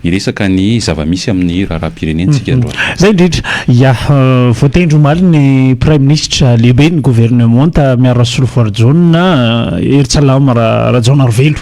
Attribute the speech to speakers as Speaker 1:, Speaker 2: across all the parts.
Speaker 1: Hiresaka ny zava-misy amin'ny raharaham-pirenena isika androany.
Speaker 2: Izay indrindra. Ya, voatendry omaly ny Praiminisitra lehiben'ny governemanta Miaro Rasolofoarijaona, Herintsalama Rajaonarivelo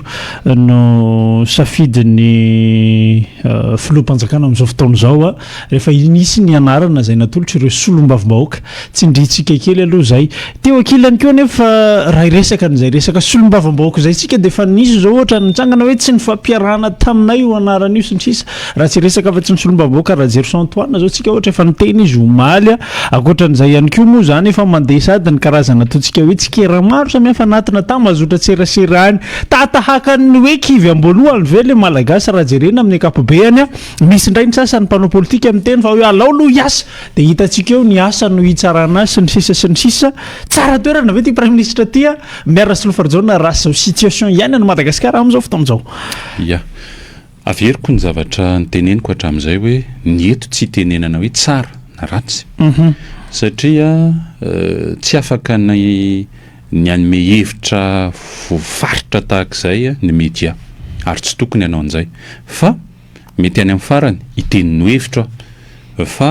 Speaker 2: no safidin'ny filoham-panjakana amin'izao fotoana izao rehefa nisy ny anarana izay natolotr'ireo solombavambahoaka. Tsindrintsika kely aloha izay. Teo ankilany koa anefa raha hiresaka an'izay resaka solombavambahoaka izay isika dia efa nisy izao ohatra nitsangana hoe tsy nifampiarahana taminay io anarana io sy ny sisa. Raha tsy hiresaka afa-tsy ny solombavambahoaka Rajerison Antoine izao tsika ohatra efa niteny izy omaly. Ankoatran'izay ihany koa moa izany efa mandeha sady ny karazana ataontsika hoe tsikera maro samihafa anatina tambazotran-tserasera any. Tahatahaka ny hoe kivy am-boalohany ve ilay Malagasy raha jerena amin'ny ankapobeany? Misy indray ny sasany mpanao politika miteny fa hoe alao aloha hiasa Dia hitantsika eo ny asa no hitsarana azy sy ny sisa sy ny sisa. Tsara toerana ve ity praiminisitra ity a? Miara Rasolofoarijaona raha izao situation iainan'i Madagasikara amin'izao fotoana izao.
Speaker 1: Ya. Averiko ny zavatra noteneniko hatramin'izay hoe ny eto tsy itenenana hoe tsara na ratsy. Satria tsy afaka ny ny hanome hevitra voafaritra tahaka izay ny media ary tsy tokony hanao an'izay. Fa Mety any amin'ny farany hiteny ny hevitro aho fa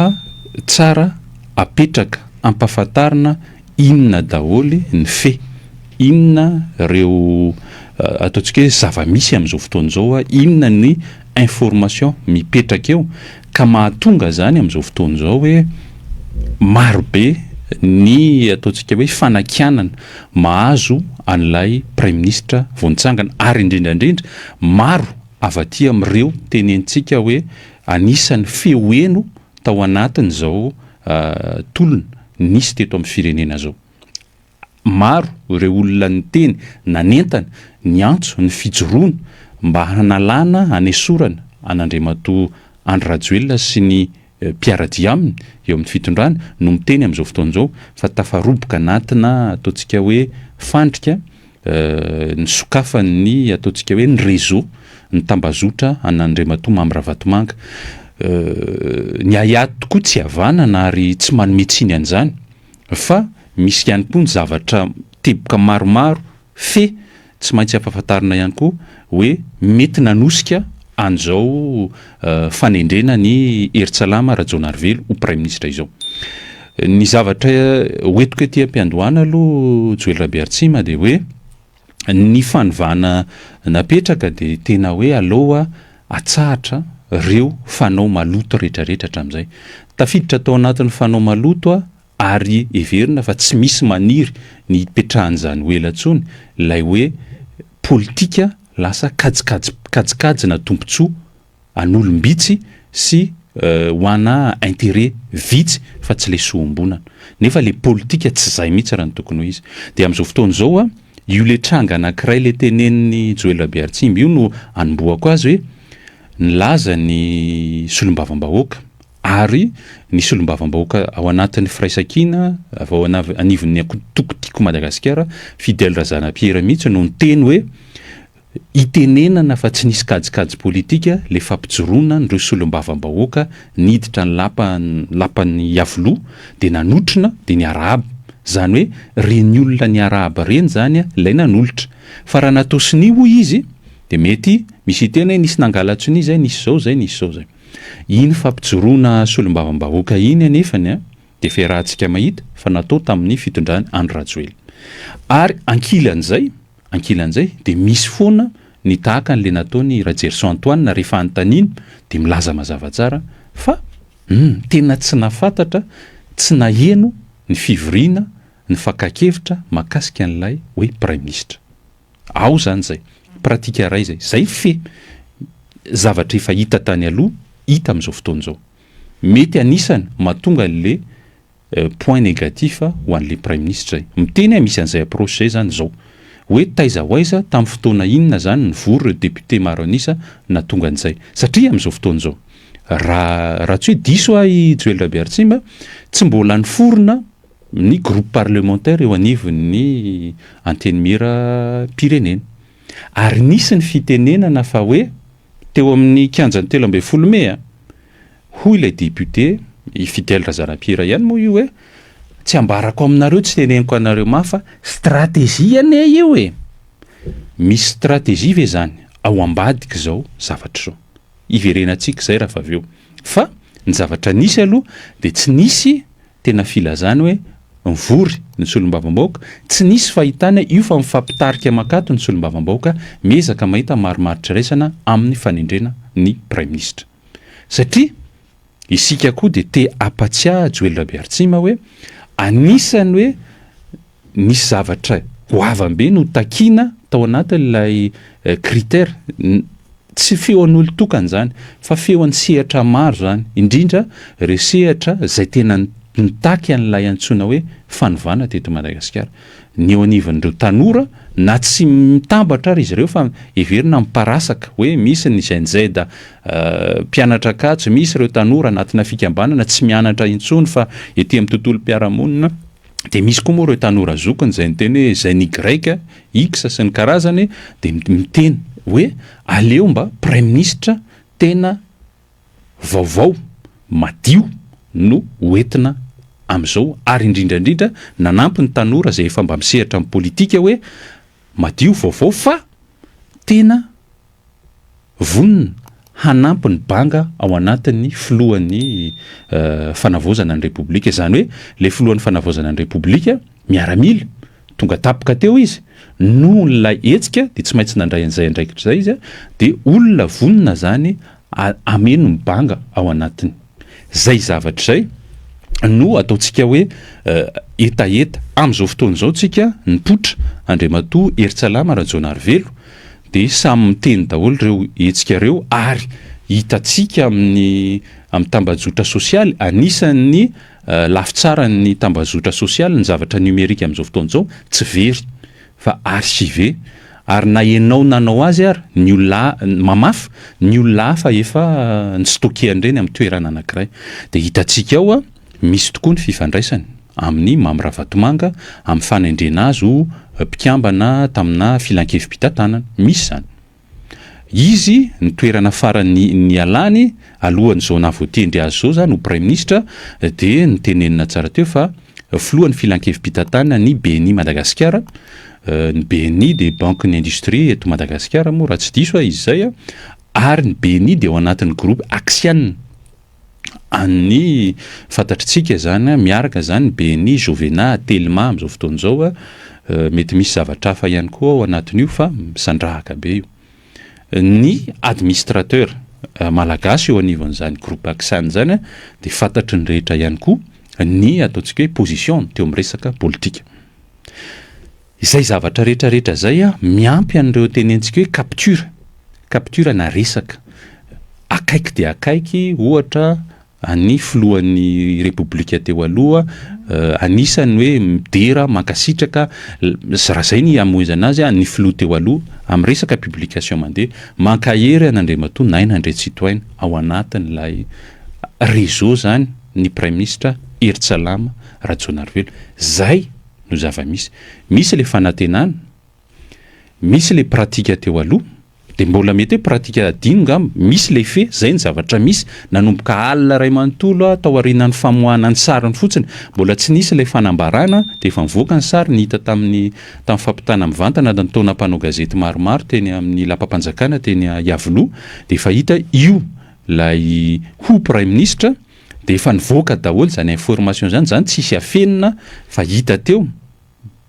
Speaker 1: tsara apetraka ampafantarina inona daholo ny fe, inona ireo ataontsika hoe zava-misy amin'izao fotoana izao, inona ny information mipetraka eo ka mahatonga izany amin'izao fotoana izao hoe maro be ny ataontsika hoe fanakianana mahazo an'ilay praiminisitra vao nitsangana ary indrindra indrindra maro avy aty amin'ireo tenentsika hoe anisan'ny feo heno tao anatin'izao tolona nisy teto amin'ny firenena izao. Maro ireo olona niteny, nanentana, niantso ny fijoroana mba hanalana, hanesorana an'Andriamatoa Andry Rajoelina sy ny mpiara-dia aminy eo amin'ny fitondrana no miteny amin'izao fotoana izao fa tafaroboka anatina ataontsika hoe fandrika nisokafan'ny ataontsika hoe ny réseau, ny tambazotra an'Andriamatoa Mamy Ravatomanga. Ny ahiahy tokoa tsy havanana ary tsy manome tsiny an'izany fa misy ihany koa ny zavatra teboka maromaro Fe tsy maintsy ampahafantarina ihany koa hoe mety nanosika an'izao fanendrena an'i Herintsalama Rajaonarivelo ho Praiminisitra izao. Ny zavatra hoentiko ety am-piandohana aloha Joely Rabearitsima dia hoe ny fanovana napetraka dia tena hoe aleo atsahatra ireo fanao maloto rehetrarehetra hatramin'izay. Tafiditra tao anatin'ny fanao maloto ary heverina fa tsy misy maniry ny hipetrahan'izany ho ela intsony ilay hoe politika lasa kajikajy kajikajina tombontsoa an'olom-bitsy sy ho ana intérêt vitsy fa tsy le soa iombonana. Nefa le politika tsy zay mihitsy raha ny tokony ho izy. Dia amin'izao fotoana izao a, io le tranga anankiray le tenenin'i Joely Rabearitsimba io no anombohako azy hoe nilaza ny solombavambahoaka ary ny solombavambahoaka ao anatin'ny firaisankina avy ao anivon'ny antoko Tiako Madagasikara, Fidèle Razanapiera mihitsy no niteny hoe itenenana fa tsy nisy kajikajy politika le fampijoroana an'ireo solombavambahoaka niditra ny lapa lapan'i Iavoloha dia nanotrona dia niarahaba, izany hoe ireny olona niarahaba ireny izany ilay nanolotra fa raha natao sonia hoy izy dia mety misy hiteny hoe nisy nangala-tsonia izay, nisy izao izay, nisy izao izay. Iny fampijoroana solombavambahoaka iny anefany dia efa iarahantsika mahita fa natao tamin'ny fitondran'i Andry Rajoelina. Ary ankilan'izay, ankilan'izay dia misy foana ny tahaka an'ilay nataon'i Rajerison Antoine rehefa anontaniana dia milaza mazava tsara fa hum tena tsy nahafantatra, tsy naheno ny fivoriana, ny fakan-kevitra mahakasika an'ilay hoe praiminisitra. Ao zany zay. Pratique iray zay. Zay fe zavatra efa hita tany aloha, hita amin'izao fotoana izao. Mety anisany mahatonga an'le point négatif ho an'le praiminisitra zay. Miteny aho misy an'izay approche zay zany zao. Hoe taiza ho aiza, tamin'ny fotoana inona zany nivory ireo députés maro an'isa nahatonga an'izay. Satria amin'izao fotoana izao, raha raha tsy hoe diso aho i Joely Rabearitsimba, tsy mbola niforona ny groupe parlementaire eo anivon'ny Antenimieram-pirenena. Ary nisy ny fitenenana fa hoe teo amin'ny kianjan'ny 13 mey, hoy ilay député, i Fidèle Razanapiera ihany moa io hoe, tsy ambarako aminareo, tsy teneniko anareo mafy fa stratégie anie io e! Misy stratégie ve izany ao ambadik'izao zavatra izao? Hiverenantsika izay raha avy eo. Fa ny zavatra nisy aloha dia tsy nisy tena filazana hoe mivory ny solombavambahoaka, tsy nisy fahitana io fa mifampitarika mankato ny solombavambahoaka miezaka mahita marimaritra iraisana amin'ny fanendrena ny praiminisitra. Satria isika koa dia te hampatsiahy Joely Rabearitsima hoe anisan'ny hoe nisy zavatra goavam-be notakiana tao anatin'ilay critère, tsy feon'olon-tokana izany fa feon'ny sehatra maro izany, indrindra ireo sehatra izay tena nitaky an'ilay antsoina hoe fanovana teto Madagasikara. Ny eo anivon'ireo tanora na tsy mitambatra ary izy ireo fa heverina miparasaka hoe misy ny Gen Z mpianatra Ankatso, misy ireo tanora anatina fikambanana tsy mianatra intsony fa ety amin'ny tontolom-piarahamonina, Dia misy koa moa ireo tanora zokiny izay niteny hoe izay ny Y, X sy ny karazany dia miteny hoe aleo mba praiminisitra tena vaovao, madio no ho entina amin'izao ary indrindra indrindra nanampy ny tanora izay efa mba misehatra amin'ny politika hoe madio, vaovao fa tena Vonona hanampy ny banga ao anatin'ny filohan'ny fanavaozana ny Repoblika. Izany hoe ilay filohan'ny fanavaozana ny Repoblika, miaramila, tonga tampoka teo izy, noho ilay hetsika dia tsy maintsy nandray an'izay andraikitra izay izy, dia olona vonona izany hameno ny banga ao anatiny. Izay zavatra izay no ataontsika hoe hetaheta. Amin'izao fotoana izao tsika nipoitra Andriamatoa Herintsalama Rajaonarivelo, Dia samy miteny daholo ireo hetsika ireo ary hitantsika amin'ny amin'ny tambajotra sosialy, anisan'ny lafy tsaran'ny tambajotra sosialy ny zavatra numérique amin'izao fotoana izao tsy very fa archivé ary na ianao nanao azy ary ny olona mamafa, ny olona hafa efa ni-stocker an'ireny amin'ny toerana anankiray. Dia hitantsika ao misy tokoa ny fifandraisany. amin'i Mamy Ravatomanga amin'ny fanendrena azy ho mpikambana tamina filankevi-pitantanana. Misy izany. Izy, ny toerana farany nialany alohan'izao nahavoatendry azy izao izany ho praiminisitra dia notenenina tsara teo fa filohan'ny filankevi-pitantanana ny BNI Madagasikara, ny BNI dia bankin'ny industrie eto Madagasikara moa raha tsy diso aho izy izay, ary ny BNI dia ao anatin'ny groupe Axian. An'ny fantatritsika izany, miaraka izany ny BNI, Jovena, Telma amin'izao fotoana izao, mety misy zavatra hafa ihany koa ao anatin'io fa misandrahaka be io. Ny administrateur malagasy eo anivon'izany groupe Axan izany dia fantatry ny rehetra ihany koa ny ataontsika hoe position-ny teo amin'ny resaka politika. Izay zavatra rehetra rehetra izay miampy an'ireo tenentsika hoe capture, capture na resaka akaiky dia akaiky ohatra an'ny filohan'ny repoblika teo aloha anisan'ny hoe midera, mankasitraka, raha izay ny hamoizana azy ny filoha teo aloha amin'ny resaka publication mandeha, mankahery an'Andriamatoa Naina Andriantsitohaina ao anatin'ilay réseau izany ny praiminisitra Heritsalama Rajaonarivelo. Izay no zava-misy. Misy le fanantenana, misy le pratika teo aloha, de mbola mety hoe pratika adino ngamba, misy le fe, zay ny zavatra misy, nanomboka alina iray manontolo aho tao aorianan'ny famoahana ny sariny fotsiny, mbola tsy nisy ilay fanambarana de efa nivoaka ny sariny, hita tamin'ny tamin'ny fampitana mivantana nataona mpanao gazety maromaro teny amin'ny lapam-panjakana teny Iavoloha, de efa hita io ilay ho praiminisitra, Dia efa nivoaka daholo izany information izany, izany tsisy afenina fa hita teo,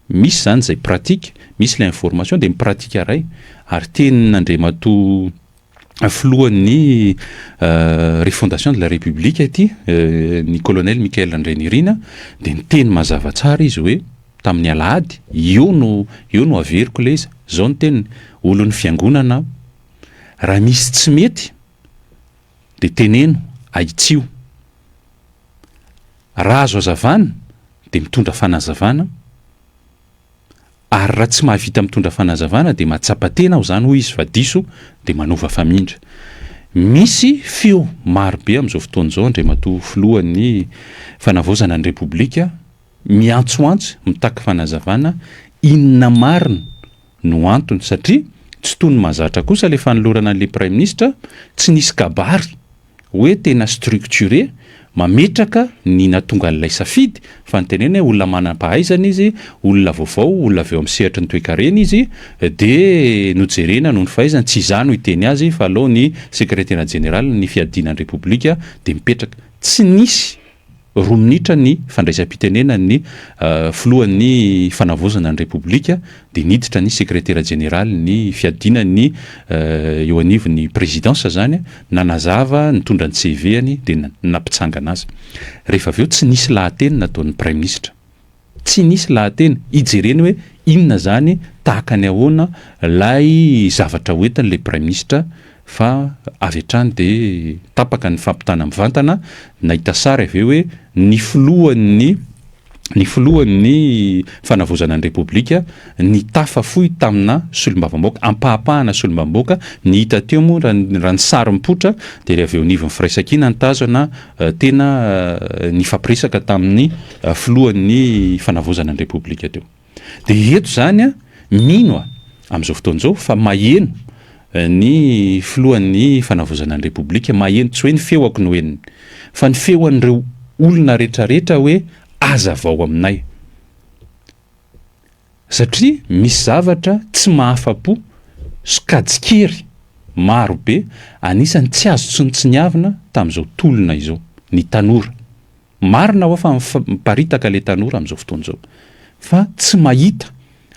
Speaker 1: misy izany izay pratique, misy ilay information dia ny pratique iray, ary tenin'Andriamatoa filohan'ny refondation de la république ity, ny colonel Michael Randrianirina, dia niteny mazava tsara izy hoe tamin'ny alahady, eo no eo no averiko ilay izy, izao ny teniny, olon'ny fiangonana aho, raha misy tsy mety Dia teneno, ahitsio. Raha azo azavana dia mitondra fanazavana, ary raha tsy mahavita mitondra fanazavana dia mahatsapa tena aho izany hoy izy fa diso dia manova famindra. Misy feo maro be amin'izao fotoana izao Andriamatoa Filohan'ny Fanavaozana ny Repoblika miantsoantso mitaky fanazavana inona marina no antony satria tsy toy ny mahazatra kosa ilay fanolorana an'ilay praiminisitra, tsy nisy kabary hoe tena structuré, mametraka ny nahatonga an'ilay safidy fa nitenena hoe olona manam-pahaizana izy, olona vaovao, olona avy eo amin'ny sehatry ny toekarena izy, dia nojerena noho ny fahaizany, tsy izaho no hiteny azy fa aleo ny sekretera jeneralin'ny fiadiana ny Repoblika dia mipetraka. Tsy nisy roa minitra ny fandraisam-pitenenan'ny filohan'ny fanavaozana ny Repoblika dia niditra ny sekretera jeneralin'ny fiadiana ny eo anivon'ny présidence izany nanazava, nitondra ny CV-ny dia nampitsangana azy. Rehefa avy eo tsy nisy lahateny nataon'ny praiminisitra. Tsy nisy lahateny hijereny hoe inona izany, tahaka ny ahoana ilay zavatra hoentin'ilay praiminisitra fa avy hatrany dia tapaka ny fampitana mivantana, nahita sary avy eo hoe ny filohan'ny ny filohan'ny fanavaozana ny Repoblika nitafa fohy tamina solombavambahoaka, ampahapahana solombavambahoaka, ny hita teo moa raha ny raha ny sary mipoitra dia ry avy eo anivon'ny firaisankina nitazona tena nifampiresaka tamin'ny filohan'ny fanavaozana ny Repoblika teo. Dia eto izany mino aho amin'izao fotoana izao fa maheno ny filohan'ny fanavaozana ny Repoblika, maheno tsy hoe ny feoako no henony fa ny feon'ireo olona rehetrarehetra hoe hazavao aminay satria misy zavatra tsy mahafa-po sokajin-kery maro be anisan'ny tsy azo tsinontsiniavina tamin'izao tolona izao, ny tanora. Marina hoa fa miparitaka ilay tanora amin'izao fotoana izao fa tsy mahita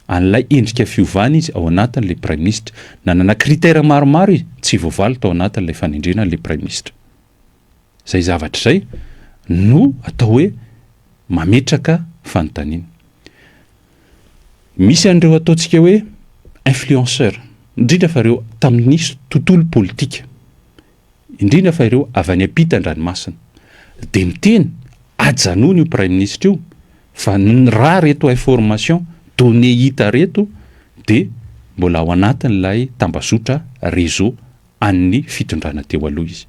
Speaker 1: an'ilay endrika fiovana izy ao anatin'ilay praiminisitra. Nanana critère maromaro izy, tsy voavaly tao anatin'ilay fanendrena an'ilay praiminisitra. Izay zavatra izay no atao hoe mametraka fanontaniana. Misy an'ireo ataontsika hoe influenceur, indrindra fa ireo tamin'ny tontolo politika. indrindra fa ireo avy any ampitan-dranomasina, dia miteny ajanony io praiminisitra io fa raha reto information, données hita reto dia mbola ao anatin'ilay tambazotra réseau an'ny fitondrana teo aloha izy.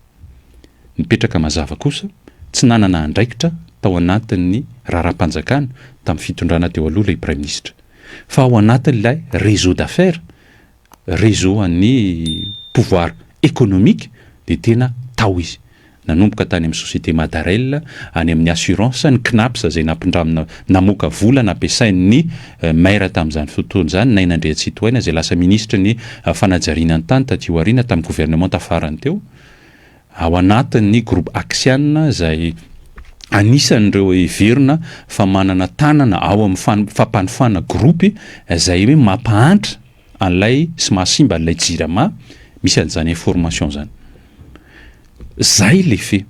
Speaker 1: Mipetraka mazava kosa, tsy nanana andraikitra tao anatin'ny raharaham-panjakana tamin'ny fitondrana teo aloha ilay praiminisitra, fa ao anatin'ilay réseau d'affaires réseau an'ny pouvoir économique dia tena tao izy. Nanomboka tany amin'ny société Madarel, any amin'ny assurance, ny Cnaps izay nampindramina namoaka vola nampiasain'ny maire tamin'izany fotoana izany, Naina Andriantsitohaina izay lasa minisitry ny fanajariana ny tany taty aoriana tamin'ny gouvernementa farany teo, ao anatin'ny groupe Axian izay anisan'ireo heverina fa manana tanana ao amin'ny fampanofana groupe izay hoe mampahantra an'ilay sy mahasimba an'ilay jirama, misy an'izany information zany. Zay le fe.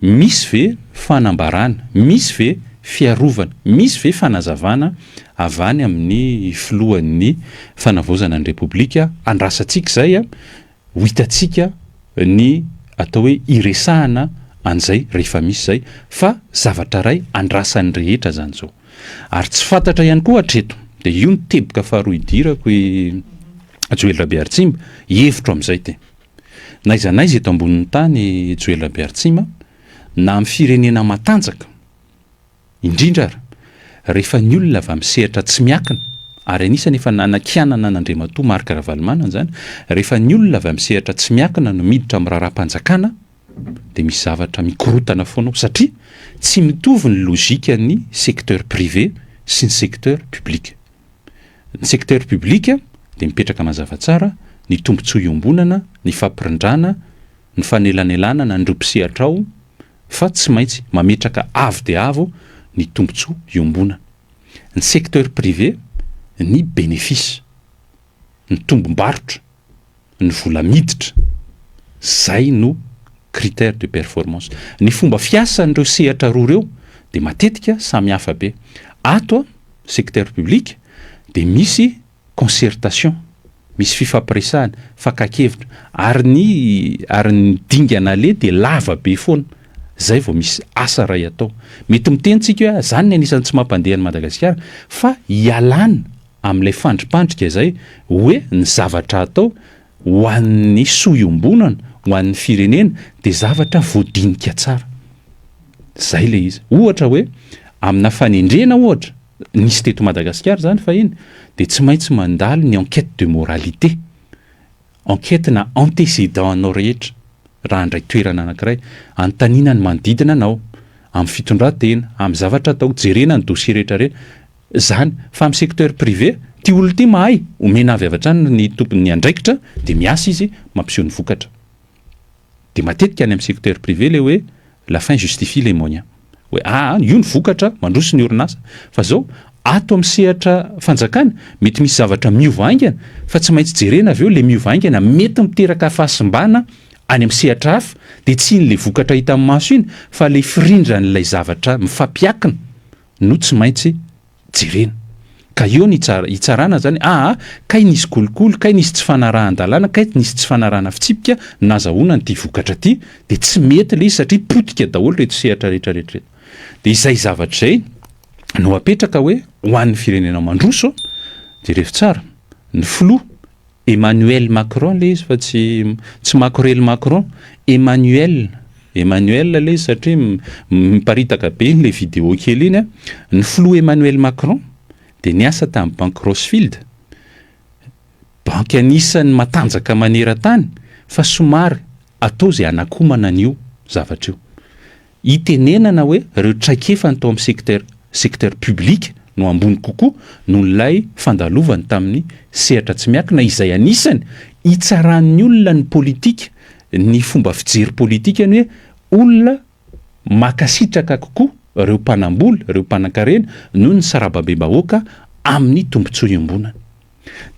Speaker 1: Misy ve fanambarana, misy ve fiarovana, misy ve fanazavana avy any amin'ny filohan'ny fanavaozana ny Repoblika, andrasantsika izay a, ho hitantsika ny atao hoe hiresahana an'izay rehefa misy izay fa zavatra iray andrasan'ny rehetra izany izao. Ary tsy fantatra ihany koa hatreto, dia io ny teboka faharoa idirako i Joely Rabearitsimba, hevitro amin'izay ity. N'aiza n'aiza eto ambonin'ny tany Joely Rabearitsimba, na amin'ny firenena matanjaka, Indrindra ary rehefa ny olona avy amin'ny sehatra tsy miakina, ary anisany efa nanakianana an'Andriamatoa Marc Ravalomanana izany, rehefa ny olona avy amin'ny sehatra tsy miakina no miditra amin'ny raharaham-panjakana dia misy zavatra mikorotana foana ao satria tsy mitovy ny logique-n'ny secteur privé sy ny secteur public. Ny secteur public dia mipetraka mazava tsara ny tombontsoa iombonana, ny fampirindrana, ny fanelanelanana an'ireo mpisehatra ao, fa tsy maintsy mametraka avo dia avo ny tombontsoa iombonana. Ny secteur privé, ny bénéfice, ny tombom-barotra, ny vola miditra, zay no critère de performance. Ny fomba fiasan'ireo sehatra roa ireo dia matetika samy hafa be. Ato secteur public dia misy concertation, misy fifampiresahana, fakan-kevitra, ary ny ary ny dingana aleha dia lava be foana, zay vao misy asa iray atao. Mety miteny tsika hoe zany ny anisan'ny tsy mampandeha an'i Madagasikara, fa ialana amin'ilay fandripandrika izay hoe ny zavatra atao ho an'ny soa iombonana, ho an'ny firenena dia zavatra voadinika tsara. Zay ilay izy. Ohatra hoe amina fanendrena ohatra, nisy teto Madagasikara izany fahiny, dia tsy maintsy mandalo ny enquête de moralité, enquête na antécédent anao rehetra. raha handray toerana anankiray, anontaniana ny manodidina anao, amin'ny fitondran-tena, amin'ny zavatra atao, jerena ny dossier rehetra rehetra, zany, fa amin'ny secteur privé, ty olona ty mahay, omena avy avy hatrany ny tompon'ny andraikitra dia miasa izy mampiseho ny vokatra. Dia matetika any amin'ny secteur privé le hoe la fin justifie les moyens. Hoe aa io ny vokatra, mandroso ny orinasa. Fa zao, ato amin'ny sehatra fanjakana, mety misy zavatra miova haingana, fa tsy maintsy jerena avy eo le miova haingana mety miteraka fahasimbana any amin'ny sehatra hafa, dia tsy iny le vokatra hita amin'ny maso iny fa le firindran'ilay zavatra mifampiakina no tsy maintsy jerena. Ka eo ny hitsarana zany, aa kay nisy kolikoly, kay nisy tsy fanarahan-dalàna, kay nisy tsy fanarahana fitsipika nazahoana an'ity vokatra ity, dia tsy mety ilay izy satria potika daholo ireto sehatra rehetra rehetra ireto. Dia izay zavatra izay no apetraka hoe ho an'ny firenena mandroso, jerevo tsara, ny filoha Emmanuel Macron le izy fa tsy tsy makorely Macron, Emmanuel, Emmanuel le izy satria miparitaka be iny le vidéo kely iny a, ny filoha Emmanuel Macron dia niasa tamin'ny banky Rothschild, banky anisan'ny matanjaka maneran-tany fa somary atao izay hanakomana an'io zavatra io. Itenenana hoe ireo traikefany tao amin'ny secteur secteur public no ambony kokoa noho ilay fandalovany tamin'ny sehatra tsy miankina izay anisany hitsaran'ny olona ny politika, ny fomba fijery politikany hoe olona makasitraka kokoa ireo mpanambola, ireo mpanankarena noho ny sarababem-bahoaka amin'ny tombontsoa iombonana.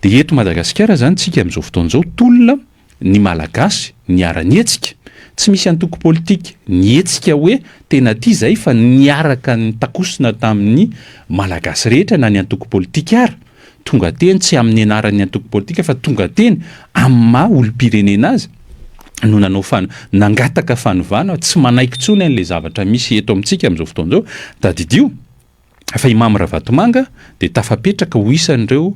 Speaker 1: Dia eto Madagasikara izany tsika amin'izao fotoana izao tolona ny Malagasy niara-nihetsika, tsy misy antoko politika nihetsika hoe tena tia izay fa niaraka nitakosona tamin'ny Malagasy rehetra na ny antoko politika ara, tonga teny tsy amin'ny anaran'ny antoko politika fa tonga teny amin'ny maha olom-pirenena azy no nanao fan, nangataka fanovana, tsy manaiky intsony an'ilay zavatra misy eto amintsika amin'izao fotoana izao, tadidio fa i Mamy Ravatomanga dia tafapetraka ho isan'ireo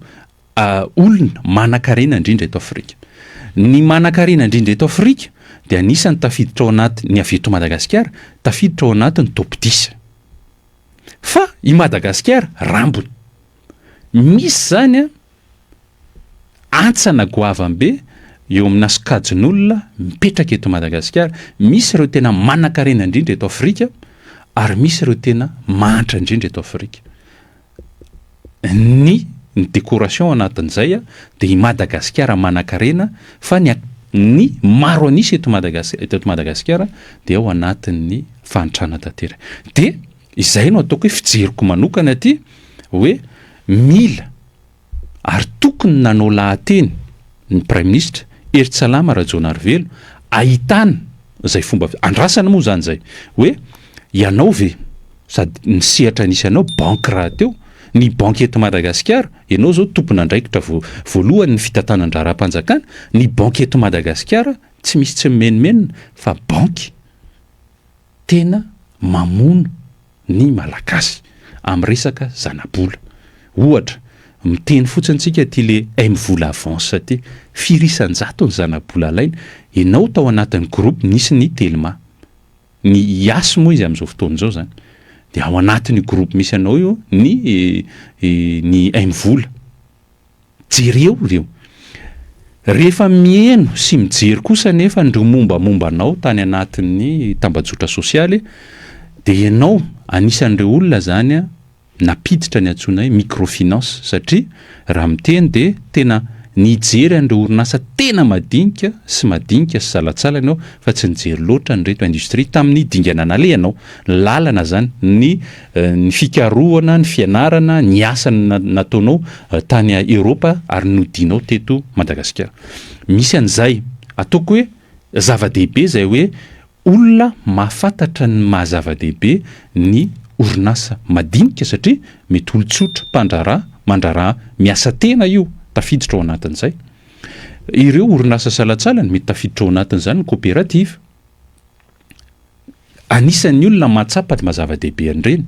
Speaker 1: olona manankarena indrindra eto Afrika. Ny manankarena indrindra eto Afrika dia anisan'ny tafiditra ao anaty, ny avy eto Madagasikara, tafiditra ao anatin'ny top dix. Fa i Madagasikara rambony. Misy izany an, antsana goavam-be eo amina sokajin'olona mipetraka eto Madagasikara. Misy ireo tena manankarena indrindra eto Afrika ary misy ireo tena mahantra indrindra eto Afrika. Ny ny décoration anatin'izay dia i Madagasikara manankarena fa ny ny maro an'isa eto Madagas eto Madagasikara dia ao anatin'ny fahantrana tanteraka. Dia izay no ataoko hoe fijeriko manokana aty hoe mila ary tokony nanao lahateny ny Praiminisitra Heritsalama Rajaonarivelo ahitana izay fomba andrasana moa izany izay hoe ianao ve sady ny sehatra nisy anao banky rahateo ny banky eto Madagasikara ianao izao tompon'andraikitra voalohany ny fitantanan-draharaham-panjakana ny banky eto Madagasikara tsy misy tsy mimenomenona fa banky tena mamono ny Malagasy amin'ny resaka zanabola. Ohatra, miteny fotsiny tsika ity le MVola avance ity, firy isan-jato ny zanabola alaina, ianao tao anatin'ny groupe nisy ny Telma, ny Yas moa izy amin'izao fotoana izao zany, dia ao anatin'io groupe misy anao io ny ny MVola. Jereo ireo. Rehefa miheno sy mijery kosa anefa an'ireo mombamomba anao tany anatin'ny tambajotra sosialy dia ianao anisan'ireo olona izany nampiditra ny antsoina hoe microfinance satria raha miteny dia tena nijery an'ireo orinasa tena madinika sy madinika sy salantsalany ianao fa tsy nijery loatra an'ireto industrie tamin'ny dingana nalehanao. Ny lalana izany, ny ny fikarohana, ny fianarana, ny asa nataonao tany Eoropa ary nodianao teto Madagasikara. Misy an'izay ataoko hoe zava-dehibe izay hoe olona mahafantatra ny maha zava-dehibe ny orinasa madinika satria mety olon-tsotra, mpandraharaha, mandraharaha miasa tena io tafiditra ao anatin'izay. Ireo orinasa salantsalany mety tafiditra ao anatin'izany ny coopérative. Anisan'ny olona mahatsapa ny maha zava-dehibe an'ireny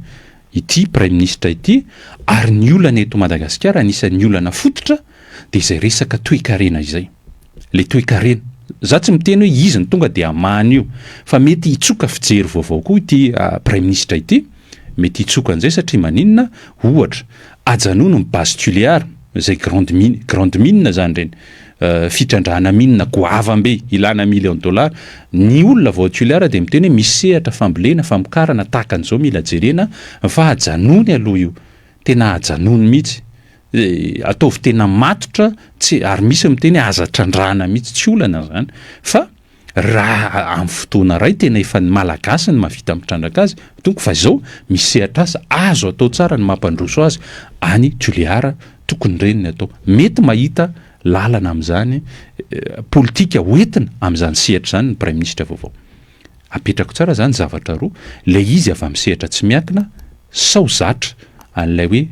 Speaker 1: ity praiminisitra ity ary ny olana eto Madagasikara anisan'ny olana fototra dia izay resaka toekarena izay. Ilay toekarena. Za tsy miteny hoe izy no tonga dia hamaha an'io fa mety hitsoka fijery vaovao koa ity praiminisitra ity, mety hitsoka an'izay satria maninona? Ohatra, ajanony ny base Tuléar, izay grande mine, grande mine zany ireny. Fitrandrahana mine goavam-be ilana millions de dollars. Ny olona vao Tuléar dia miteny hoe misy sehatra fambolena, famokarana tahaka an'izao mila jerena fa ajanony aloha io. Tena ajanony mihitsy. Ataovy tena matotra tsy ary misy miteny hoe aza trandrahana mihitsy, tsy olana izany fa raha amin'ny fotoana iray tena efa ny Malagasy no mahavita mitrandraka azy donc fa izao misy sehatr'asa azo atao tsara ny mampandroso azy any Tuléar tokony ireny ny atao. Mety mahita lalana amin'izany politika hoentina amin'izany sehatra izany ny praiminisitra vaovao. Apetrako tsara izany zavatra roa, ilay izy avy amin'ny sehatra tsy miankina sao zatra an'ilay hoe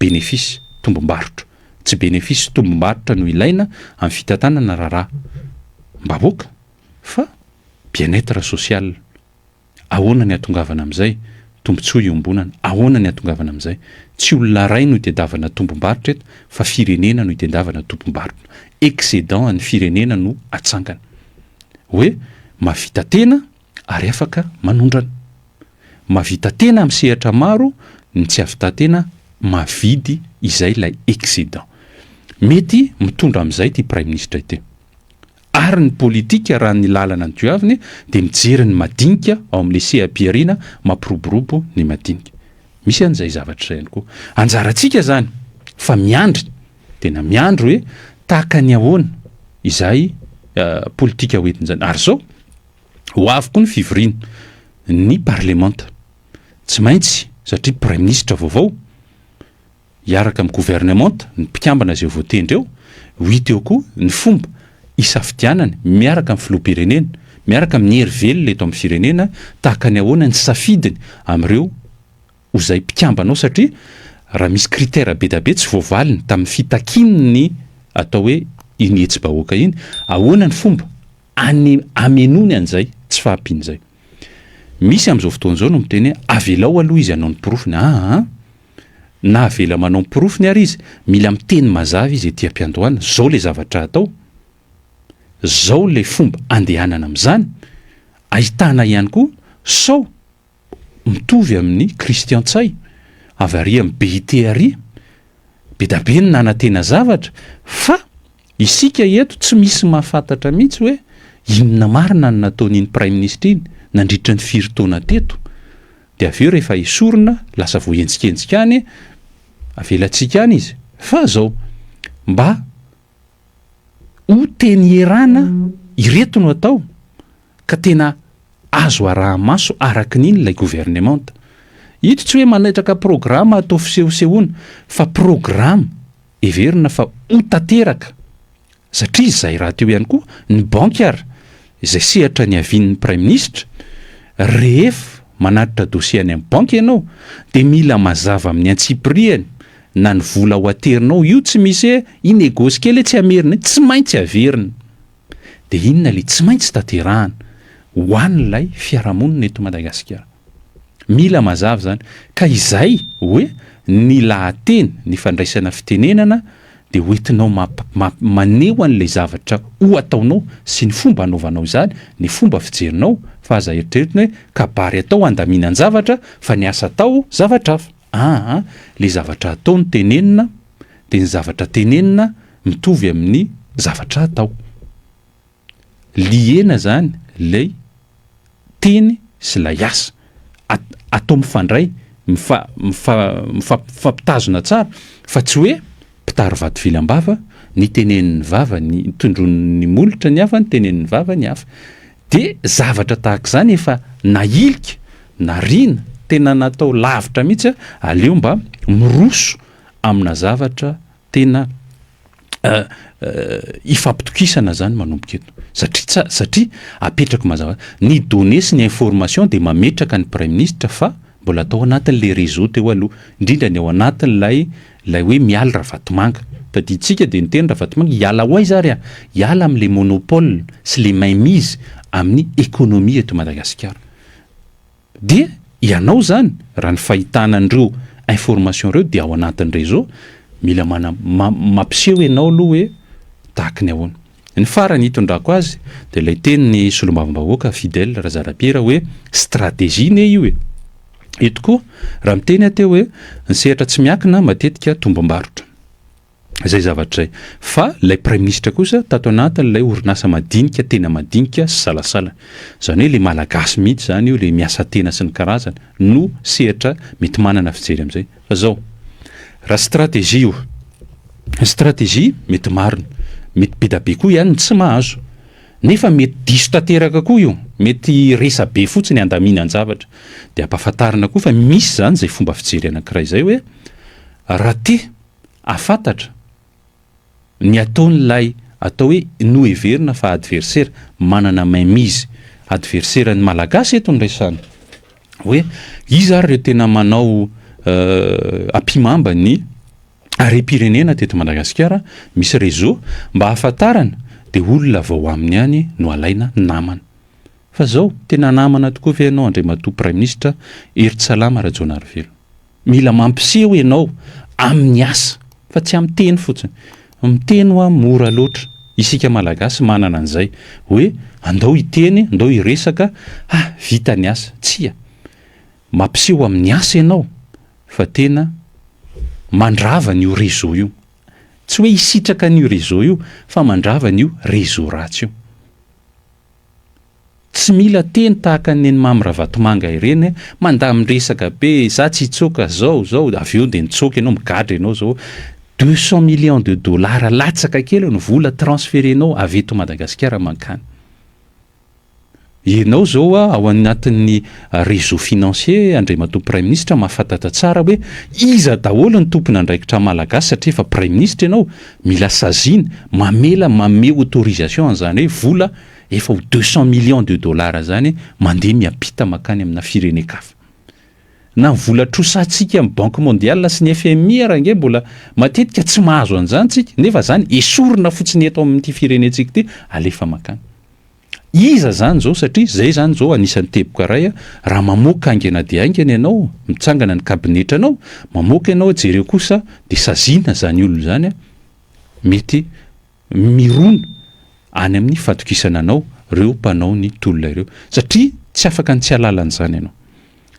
Speaker 1: bénéfice, tombom-barotra. Tsy bénéfice sy tombom-barotra no ilaina amin'ny fitantanana raharaham-bahoaka fa bien-être social. Ahoana ny hahatongavana amin'izay? Tombontsoa iombonana. Ahoana ny hahatongavana amin'izay? Tsy olona iray no itedavana tombom-barotra eto fa firenena no itendavana tombom-barotra. Excédent an'ny firenena no atsangana. Hoe mahavita tena ary afaka manondrana. Mahavita tena amin'ny sehatra maro ny tsy hahavitantena mahavidy izay ilay excédent. Mety mitondra amin'izay ity praiminisitra ity. Ary ny politika raha ny lalana nodiaviny dia mijery ny madinika ao amin'ilay seha-pihariana mampiroborobo ny madinika. Misy an'izay zavatra izay ihany koa. Anjarantsika izany fa miandry, tena miandry hoe tahaka ny ahoana izay politika ho entin'izany. Ary izao, ho avy koa ny fivoriana ny parlemanta. Tsy maintsy, satria praiminisitra vaovao, hiaraka amin'ny governemanta, ny mpikambana izay voatendry eo, ho hita eo koa ny fomba hisafidianany miaraka amin'ny filoham-pirenena, miaraka amin'ny hery velona eto amin'ny firenena, tahaka ny ahoana ny safidiny amin'ireo ho izay mpikambana ao satria raha misy critère be da be tsy voavaliny tamin'ny fitakian'ny atao hoe iny hetsi-bahoaka iny, ahoana ny fomba any hamenoany an'izay tsy fahampiana izay. Misy amin'izao fotoana izao no miteny hoe avelao aloha izy hanao ny porofony, aa. Na avela manao ny porofony ary izy, mila miteny mazava izy ety am-piandohana, zao le zavatra atao, zao le fomba andehanana amin'izany, ahitana ihany koa sao mitovy amin'i Christian Ntsay avy ary amin'ny BIT ary, be da be ny nanantena zavatra fa isika eto tsy misy mahafantatra mihitsy hoe inona marina no nataon'iny praiminisitra iny nandritra ny firy taona teto. Dia avy eo rehefa esorina lasa voahenjikenjika any, avelantsika any izy. Fa zao, mba ho teny ierana ireto no atao ka tena azo araha-maso araka ny iny ilay governemanta. Ito tsy hoe manetraka programa atao fisehosehoana fa programa heverina fa ho tanteraka Satria izay rahateo ihany koa ny banky ary izay sehatra niavian'ny praiminisitra, rehefa manatitra dossier any amin'ny banky ianao dia mila mazava amin'ny antsipirihany na ny vola ho aterinao, io tsy misy hoe hi-négocie kely hoe tsy hamerina, tsy maintsy averina. Dia inona ilay tsy maintsy tanterahana ho an'ilay fiarahamonina eto Madagasikara? Mila mazava izany. Ka izay hoe ny lahateny, ny fandraisana fitenenana dia hoentinao maneho an'ilay zavatra ho ataonao sy ny fomba hanaovanao izany, ny fomba fijerinao fa aza eritreretina hoe kabary atao handaminan-javatra fa ny asa atao zavatra hafa. Aa le zavatra atao no tenenina dia ny zavatra tenenina mitovy amin'ny zavatra atao. Liena zany lay teny sy lay asa. Atao mifandray, mifa, mifa, mifampitazona tsara fa tsy hoe mpitary vato vilam-bava, ny tenenin'ny vava ny tondroin'ny molotra ny hafa, ny tenenin'ny vava ny hafa. Dia zavatra tahaka izany efa nahilika, nariana, tena natao lavitra mihitsy, aleo mba miroso amina zavatra tena ifampitokisana zany manomboka eto satria tsa satria apetrako mazava ny données sy ny information dia mametraka ny praiminisitra fa mbola atao anatin'le réseau teo aloha indrindra ny ao anatin'ilay ilay hoe Mialy Ravatomanga tadidintsika dia niteny Ravatomanga hiala ho aiza ary a hiala amin'le monopole sy le main mise amin'ny économie eto Madagasikara Dia ianao izany, raha ny fahitana an'ireo information ireo dia ao anatin'ny réseau, mila mana, mampiseho ianao aloha hoe tahaky ny ahoana. Ny farany hitondrako azy dia ilay tenin'ny solombavambahoaka Fidèle Razarapiera hoe stratégie ne io e! Eto koa, raha miteny aho teo hoe ny sehatra tsy miankina matetika tombom-barotra. Izay zavatra izay. Fa ilay praiminisitra kosa tato anatin'ilay orinasa madinika tena madinika sy salasala. Izany hoe ilay Malagasy mihitsy izany io, ilay miasa tena sy ny karazany no sehatra mety manana fijery amin'izay. Fa izao, raha stratégie io, ny stratégie mety marina, mety be da be koa ihany ny tsy mahazo. Nefa mety diso tanteraka koa io, mety resa-be fotsiny handaminan-javatra. Dia ampahafantarina koa fa misy izany izay fomba fijery anankiray izay hoe raha te hahafantatra ny ataon'ilay atao hoe noheverina fa adversaire, manana main mise, adversaire ny Malagasy eto no resahana, hoe iza ary ireo tena manao ampihimamba ny harem-pirenena teto Madagasikara, misy réseau mba hahafantarana dia olona vao aminy ihany no alaina namana. Fa zao, tena namana tokoa ve ianao Andriamatoa Praiminisitra Heritsalama Rajaonarivelo? Mila mampiseho ianao amin'ny asa fa tsy amin'ny teny fotsiny. Miteny hoa mora loatra. Isika Malagasy manana an'izay hoe andao hiteny, andao hiresaka, ha vita ny asa. Tsia. Mampiseho amin'ny asa ianao fa tena mandrava an'io réseau io. Tsy hoe hisitraka an'io réseau io fa mandrava an'io réseau ratsy io. Tsy mila teny tahaka ny an'i Mamy Ravatomanga ireny, mandamin-dresaka be, za tsy hitsoaka, zao, zao, avy eo dia nitsoaka ianao, migadra ianao zao, 200 millions de dollars latsaka kely ny vola transferenao avy eto Madagasikara mankany. Ianao zao ao anatin'ny réseau financier Andriamatoa Praiminisitra mahafantatra tsara hoe iza daholo ny tompon'andraikitra Malagasy satria efa Praiminisitra ianao, mila saziana, mamela manome autorisation an'izany hoe vola efa ho 200 millions de dollars zany mandeha miampita mankany amina firenen-kafa. Na ny vola trosantsika amin'ny banque mondiale sy ny FMI ary ange mbola matetika tsy mahazo an'izany tsika nefa zany esorina fotsiny eto amin'ity firenentsika ity alefa mankany. Iza zany zao satria zay zany zao anisan'ny teboka iray raha mamoaka haingana dia haingana ianao mitsangana ny kabinetranao mamoaka ianao jereo kosa dia saziana zany olona zany mety mirona any amin'ny fatokisana anao reo mpanao ny tolona ireo satria tsy afaka ny tsy halala an'izany ianao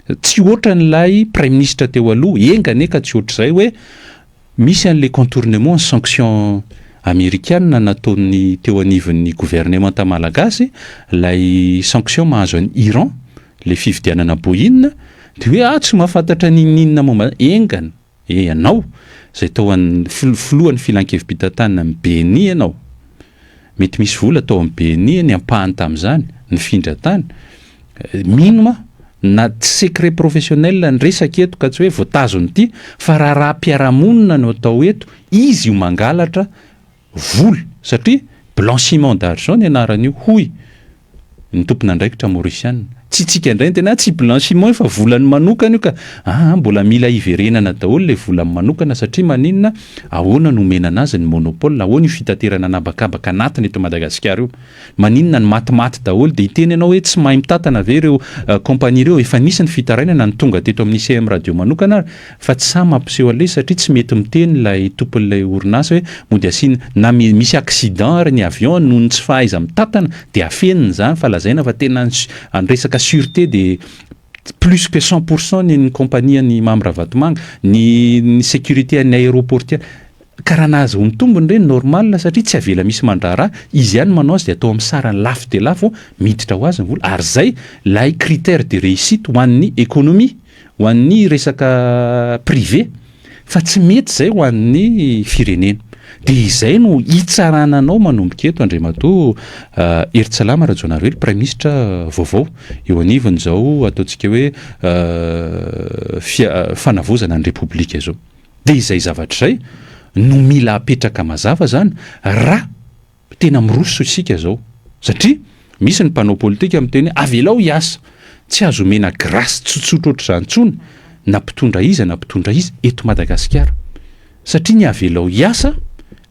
Speaker 1: tsy ohatran'ilay praiminisitra teo aloha enga anie ka tsy ohatr'izay hoe Misy an'ilay contournement ny sanction amerikana nataon'ny teo anivon'ny gouvernemanta malagasy, ilay sanction mahazo an'i Iran, ilay fividianana Boeing, dia hoe ah tsy mahafantatra n'inon'inona momba, engana ianao izay tao an filohan'ny filankevi-pitantanana ny BNI ianao, mety misy vola tao amin'ny BNI ny ampahany tamin'izany, nifindra tany, Mino aho na tsy secret professionnel ny resaka eto ka tsy hoe voatazona ity fa raharaham-piarahamonina no atao eto, izy io mangalatra vola satria blanchiment d'argent ny anaran'io hoy ny tompon'andraikitra maorisiana. Tsy tsika indray no tena tsy blanchiment io fa volany manokana io ka aa mbola mila hiverenana daholo ilay volany manokana satria maninona ahoana no omena anazy ny monopole, ahoana io fitaterana an'habakabaka anatiny eto Madagasikara io. Maninona no matimaty daholo dia hiteny ianao hoe tsy mahay mitantana ve ireo compagnie ireo, efa nisy ny fitarainana ny tonga teto amin'ny ICM radio manokana ary fa tsy sahy mampiseho an'ilay izy satria tsy mety miteny ilay tompon'ilay orinasa hoe mody asiana na misy accident ary ny avion noho ny tsy fahaiza mitantana dia afenina izany fa lazaina fa tena ny resaka sûreté dia plus que 100% ny ny compagnie an'i Mamy Ravatomanga, ny ny sécurité an'ny aéroportuaire Ka raha nahazoany tombony ireny normal satria tsy avela misy mandraharaha, izy ihany manao azy dia atao amin'ny sarany lafo dia lafo, miditra ho azy ny vola, ary izay ilay critère de réussite ho an'ny économie, ho an'ny resaka privé, fa tsy mety izay ho an'ny firenena. Dia izay no hitsarana anao manomboka eto Andriamatoa Heritsalama Rajaonarivelo, Praiminisitra vaovao eo anivon'izao ataontsika hoe fanavaozana ny Repoblika izao. Dia izay zavatra izay no mila apetraka mazava izany raha tena miroso isika izao. Satria misy ny mpanao politika miteny hoe avelao hiasa, tsy azo omena grâce tsotsotra ohatr'izany intsony na mpitondra iza na mpitondra iza eto Madagasikara. Satria ny avelao hiasa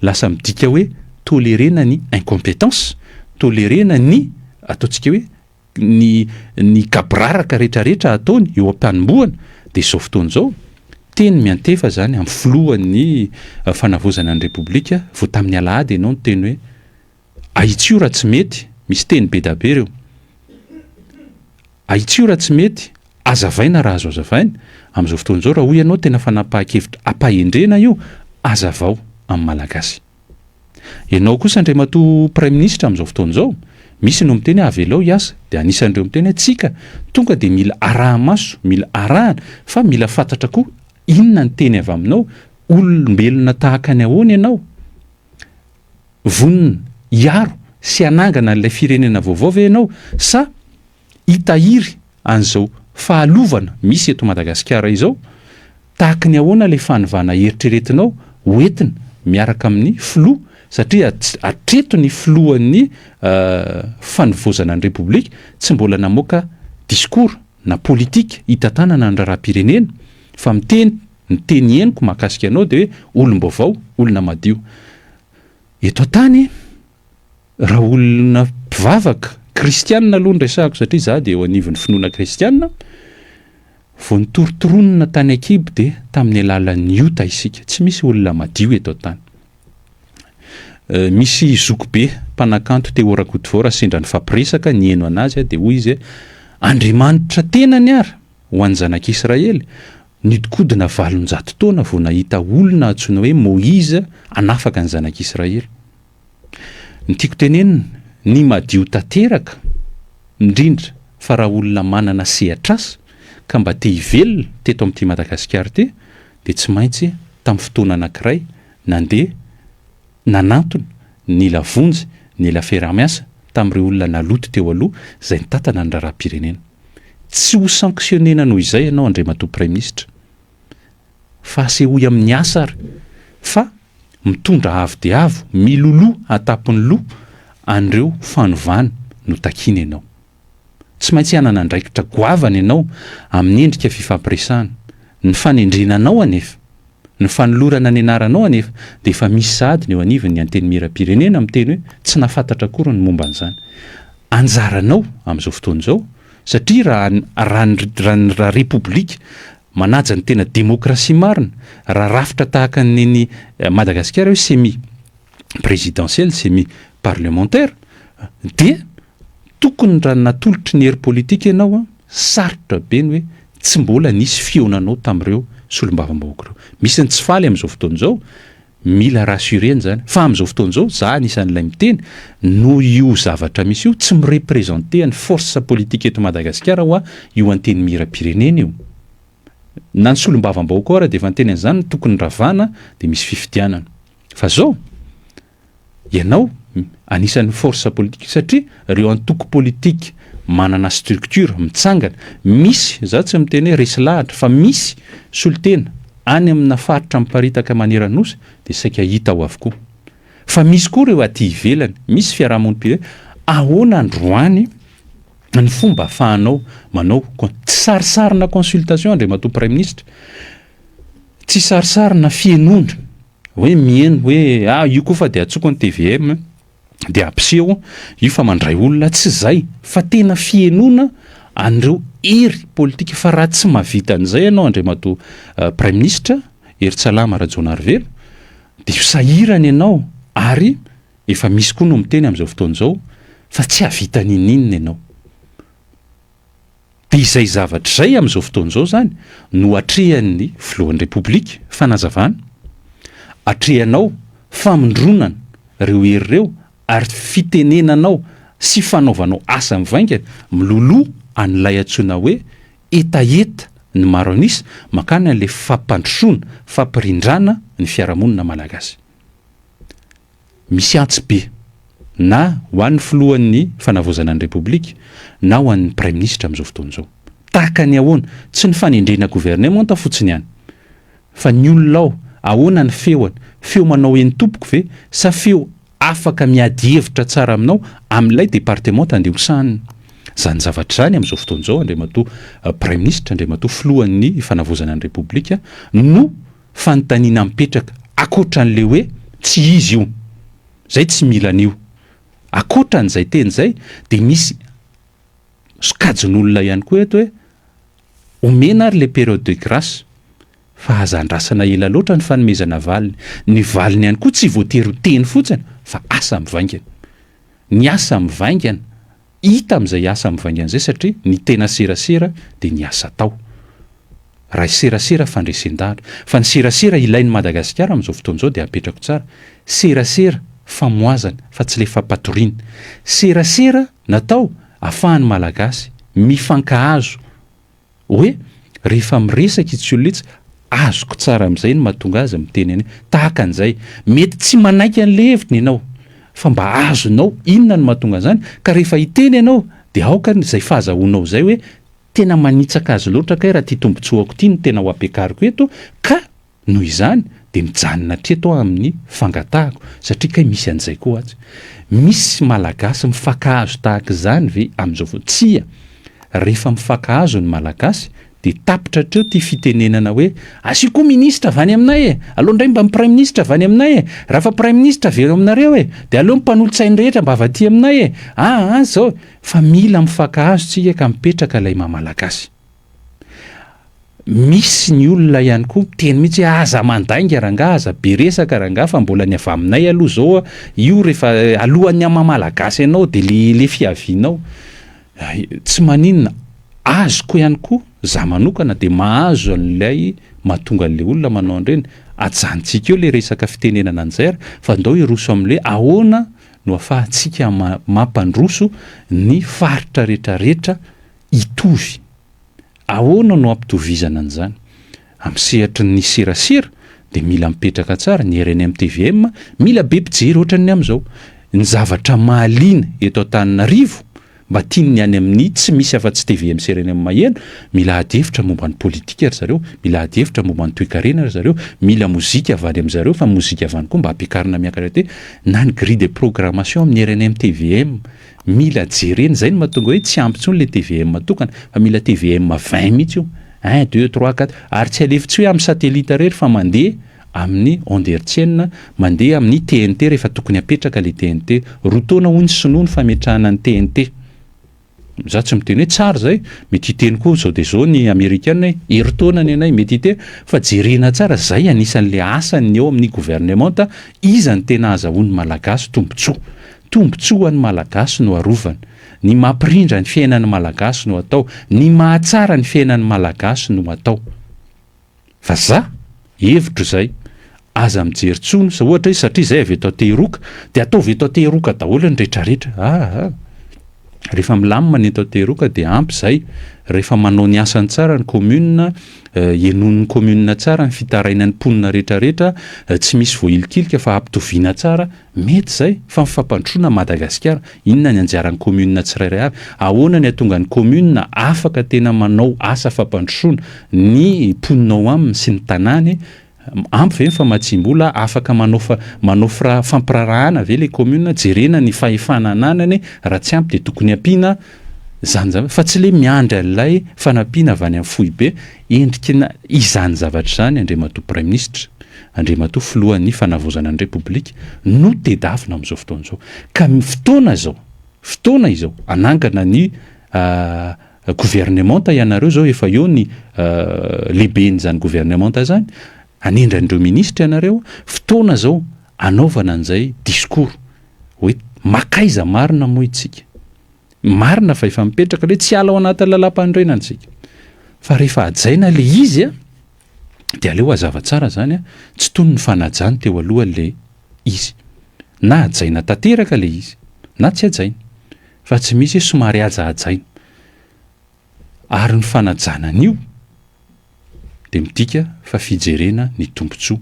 Speaker 1: lasa midika hoe tolerena ny incompétence, tolerena ny ataontsika hoe ny ny gaboraraka retraretra ataony eo am-panombohana dia izao fotoana izao teny miantefa izany amin'ny filohan'ny fanavaozana ny repoblika vao tamin'ny alahady ianao niteny hoe ahitsio raha tsy mety misy teny be da be ireo ahitsio raha tsy mety azavaina raha azo azavaina amin'izao fotoana izao raha hoy ianao tena fanapahan-kevitra ampahendrena io azavao. amin'ny Malagasy. Ianao kosa Andriamatoa Praiminisitra amin'izao fotoana izao, misy no miteny hoe avelao hiasa, dia anisan'ireo miteny hoe tsika tonga dia mila araha-maso, mila arahana, fa mila fantatra koa inona ny teny avy aminao, olombelona tahaka ny ahoana ianao, vonona hiaro sy hanangana an'ilay firenena vaovao ve ianao sa hitahiry an'izao fahalovana misy eto Madagasikara izao? Tahaky ny ahoana ilay fanovana eritreretinao ho entina miaraka amin'ny filoha satria hatreto ny filohan'ny fanovozana ny Repoblika tsy mbola namoaka discours na politika hitantanana ny raharaham-pirenena fa miteny ny teny henoko mahakasika anao dia hoe olom-baovao, olona madio eto an-tany. Raha olona mpivavaka, kristianina aloha no resahako satria za dia eo anivon'ny finoana kristianina, vao nitorotoronina tany an-kibo dia tamin'ny alalan'ny ota isika, tsy misy olona madio eto an-tany. Misy zokibe mpanakanto Théo Rakotovao raha sendra nifampiresaka, niheno an'azy aho dia hoy izy hoe, Andriamanitra tenany ary ho an'ny zanak'Israely, niodikodina 800 taona vao nahita olona antsoina hoe Moïse hanafaka ny zanak'Israely. Ny tiako tenenina, ny madio tanteraka, indrindra fa raha olona manana sehatr'asa ka mba te hivelona teto amin'ity Madagasikara ity dia tsy maintsy tamin'ny fotoana anankiray nandeha nanantona nila vonjy, nila fiaraha-miasa tamin'ireo olona naloto teo aloha izay nitantana ny raharaham-pirenena. Tsy ho sanctionner-na noho izay ianao Andriamatoa Praiminisitra. Fa asehoy amin'ny asa ary fa mitondra avo dia avo, miloloha an-tampon'ny loha an'ireo fanovana notakiana ianao. Tsy maintsy hanana andraikitra goavana ianao amin'ny endrika fifampiresahana. Ny fanendrena anao anefa, ny fanolorana ny anaranao anefa dia efa misy sahady ny eo anivon'ny Antenimierampirenena miteny hoe tsy nahafantatra akory ny momba an'izany. Anjaranao amin'izao fotoana izao satria raha raha ny raha Repoblika Manaja ny tena demokrasia marina, raha rafitra tahaka ny nen'i Madagasikara hoe semi présidentiel, semi parlementaire, dia tokony raha natolotry ny hery politika ianao an, sarotra be ny hoe tsy mbola nisy fihaonanao tamin'ireo solombavambahoaka ireo. Misy ny tsy faly amin'izao fotoana izao, Mila rassurer-na zany. Fa amin'izao fotoana izao, za anisan'ilay miteny, noho io zavatra misy io, tsy mi-representer ny force politique eto Madagasikara hoa io antenimieram-pirenena io. Na ny solombavambahoaka ao ara dia efa niteny an'izany, tokony ravana dia misy fifidianana. Fa zao, Ianao anisan'ny force politique satria ireo antoko politique manana structure mitsangana, misy, za tsy miteny hoe resy lahatra fa misy solontena any amina faritra miparitaka maneran-nosy dia saika hita ao avokoa. Fa misy koa ireo aty ivelany, misy fiarahamonim-pirenena, ahoana androany ny fomba afahanao manao, tsy sarisarina consultation Andriamatoa Praiminisitra, tsy sarisarina fihenoana, Hoe miheno hoe ah io koa fa dia atsoko ny tvm dia ampiseho io fa mandray olona, tsy izay fa tena fihenoana an'ireo hery politika fa raha tsy mahavita an'izay ianao Andriamatoa Praiminisitra Herintsalama Rajaonarivelo dia ho sahirana ianao ary efa misy koa no miteny amin'izao fotoana izao fa tsy hahavita n'inon'inona ianao. Dia izay zavatra izay amin'izao fotoana izao izany no atrehan'ny filohan'ny Repoblika fanazavana, atrehanao famondronana ireo hery ireo ary fitenenanao sy fanaovanao asa mivaingana miloloha an'ilay antsoina hoe hetaheta ny maro an'isa mankany an'ilay fampandrosoana, fampirindrana ny fiarahamonina malagasy. Misy antsy be, na ho an'ny filohan'ny fanavaozana ny Repoblika, na ho an'ny Praiminisitra amin'izao fotoana izao. Tahaka ny ahoana? Tsy ny fanendrena governemanta fotsiny ihany, fa ny olona ao, ahoana ny feony? Feo manao eny tompoko ve, sa feo afaka miady hevitra tsara aminao amin'ilay departemanta andeha hosahanina? Izany zavatra izany amin'izao fotoana izao, Andriamatoa Praiminisitra, Andriamatoa filohan'ny fanavaozana ny Repoblika, no fanontaniana mipetraka akoatra an'le hoe tsy izy io, zay tsy mila an'io. Akoatra an'izay teny izay dia misy sokajin'olona ihany koa eto hoe omena ary le période de grâce fa aza andrasana ela loatra ny fanomezana valiny. Ny valiny ihany koa tsy voatery ho teny fotsiny fa asa mivaingana. Ny asa mivaingana, hita amin'izay asa mivaingana izay satria ny tena serasera dia ny asa atao. Raha serasera fandresen-dahatra. Fa ny serasera ilain'i Madagasikara amin'izao fotoana izao dia apetrako tsara, serasera famoazana fa tsy le fampatoriana. Serasera natao afahan'ny Malagasy mifankahazo hoe rehefa miresaka itsy olona itsy, azoko tsara amin'izay ny mahatonga azy miteny an'io. Tahaka an'izay. Mety tsy manaiky an'le heviny ianao fa mba azonao inona no mahatonga an'izany ka rehefa hiteny ianao dia aoka izay fahazahoanao izay hoe Tena manitsaka azy loatra kay raha ty tombotsoako ty no tena ho ampiakariko eto ka noho izany dia mijanona hatreto aho amin'ny fangatahako satria kay misy an'izay koa atsy. Misy Malagasy mifankahazo tahaka izany ve amin'izao fotoana? Tsia! Rehefa mifankahazo ny Malagasy dia tapitra hatreo ty fitenenana hoe asio koa minisitra avy any aminay e! Aleo indray mba ny praiminisitra avy any aminay e! Raha fa praiminisitra avy eo aminareo e! Dia aleo ny mpanolotsainy rehetra mba avy aty aminay e! Aa zao e! Fa mila mifankahazo tsika ka mipetraka ilay maha malagasy. Misy ny olona ihany koa miteny mihitsy hoe aza mandainga rangaha, aza be resaka rangaha fa mbola ny avy aminay aloha zao io rehefa alohan'ny hamaha malagasy anao de le le fiavianao. Tsy maninona, azoko ihany koa, za manokana de mahazo an'ilay mahatonga an'ilay olona manao an'ireny, ajanontsika eo le resaka fitenenana an'izay ary fa ndao hiroso amin'ilay hoe ahoana no afahantsika mampandroso ny faritra retraretra hitovy. Ahoana no hampitovizana an'izany? Amin'ny sehatry ny serasera dia mila mipetraka tsara ny rnm tvm, mila be mpijery ohatran'ny amin'izao. Ny zavatra mahaliana eto Antananarivo Mba tian'ny any amin'ny tsy misy afa-tsy tvm sy rnm maheno, mila ady hevitra momba ny politika ry zareo, mila ady hevitra momba ny toekarena ry zareo, mila mozika avy any amin'zareo fa ny mozika avy any koa mba ampiakarina miakatra aty, na ny grille de programmation amin'ny rnm tvm mila jerena, izay no mahatonga hoe tsy ampy intsony le tvm tokana fa mila tvm 20 mihitsy io, un, deux, trois, quatre, ary tsy alefa tsy hoe amin'ny satellite irery fa mandeha amin'ny onde hertzienne, mandeha amin'ny TNT rehefa tokony hapetraka le TNT. Roa taona hoy ny sinoa ny fametrahana ny TNT. Za tsy miteny hoe tsara izay, mety hiteny koa zao dia zao ny amerikana hoe herintaona ny anay, mety hiteny fa jerena tsara, zay anisan'le asan'ny eo amin'ny gouvernementa, iza no tena azahoan'ny malagasy tombotsoa. Tombotsoa an'ny malagasy no arovana, ny mampirindra ny fiainan'ny malagasy no atao, ny mahatsara ny fiainan'ny malagasy no atao. Fa za, hevitro izay, aza mijery tsony sa ohatra hoe satria zay avy eto Antehiroka de ataovy eto Antehiroka daholo ny retraretra, aa rehefa milamina ny eto Antehiroka de ampy zay, rehefa manao ny asany tsara ny commune, henoin'ny commune tsara ny fitarainan'ny mponina retraretra, tsy misy voahilikilika fa ampitoviana tsara, Mety izay, fa ny fampandrosoana Madagasikara, inona ny anjaran'ny commune tsirairay avy? Ahoana ny hahatonga ny commune afaka tena manao asa fampandrosoana ny mponina ao aminy sy ny tanàny? Ampy ve ny famatsiam-bola? Afaka manao fa manao fra fampirarahana ve le commune? Jerena ny fahefana ananany, raha tsy ampy dia tokony ampiana izany zavatra, fa tsy le miandry an'ilay fanampiana avy any amin'ny foibe, endriky na izany zavatra izany Andriamatoa Praiminisitra. Andriamatoa Filohan'ny Fanavaozana ny Repoblika no tedavina amin'izao fotoana izao. Ka fotoana izao, fotoana izao hanangana ny governemanta ianareo izao, efa eo ny lehiben'izany governemanta izany, hanendry an'ireo minisitra ianareo, fotoana izao hanaovana an'izay discours hoe makaiza marina moa isika. Marina fa efa mipetraka ilay hoe tsy hiala ao anatin'ny lalàmpanorenana isika. Fa rehefa hajaina ilay izy an, Dia aleo hazava tsara zany a, tsy toy ny fanajany teo aloha le izy. Na hajaina tanteraka le izy, na tsy hajaina. Fa tsy misy hoe somary hajahajaina. Ary ny fanajana an'io dia midika fa fijerena ny tombontsoa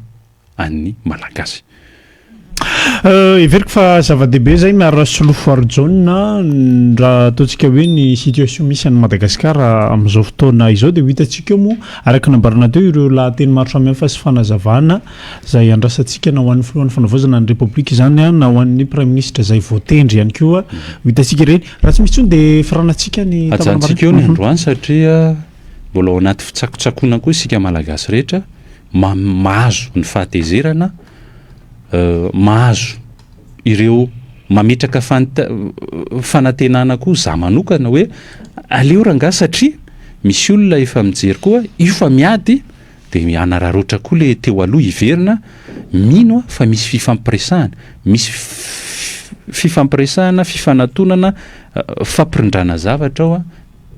Speaker 1: an'ny Malagasy.
Speaker 2: Heveriko fa zava-dehibe izay Miaro Rasolofoarijaona raha ataontsika hoe ny situation misy an'i Madagasikara amin'izao fotoana izao dia ho hitantsika eo moa araka ny nambarana teo ireo lahateny maro samihafa sy fanazavana izay andrasantsika na ho an'ny filohan'ny fanavaozana ny Repoblika izany na ho an'ny praiminisitra izay voatendry ihany koa ho hitantsika ireny. Raha tsy misy intsony dia faranantsika ny
Speaker 1: Ajanontsika eo ny androany satria mbola ao anaty fitsakotsakoana koa isika Malagasy rehetra mahazo ny fahatezerana, mahazo ireo mametraka fanantenana koa za manokana hoe aleo rangahy satria misy olona efa mijery koa io fa miady de hanararaotra koa le teo aloha hiverina, mino aho fa misy fifampiresahana, misy fifampiresahana, fifanatonana, fampirindrana zavatra ao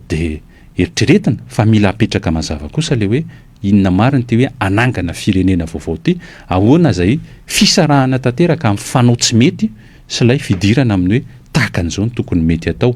Speaker 1: de eritreretina fa mila apetraka mazava kosa le hoe. inona marina ity hoe hanangana firenena vaovao ity, ahoana izay fisarahana tanteraka amin'ny fanao tsy mety sy ilay fidirana amin'ny hoe tahaka an'izao no tokony mety atao.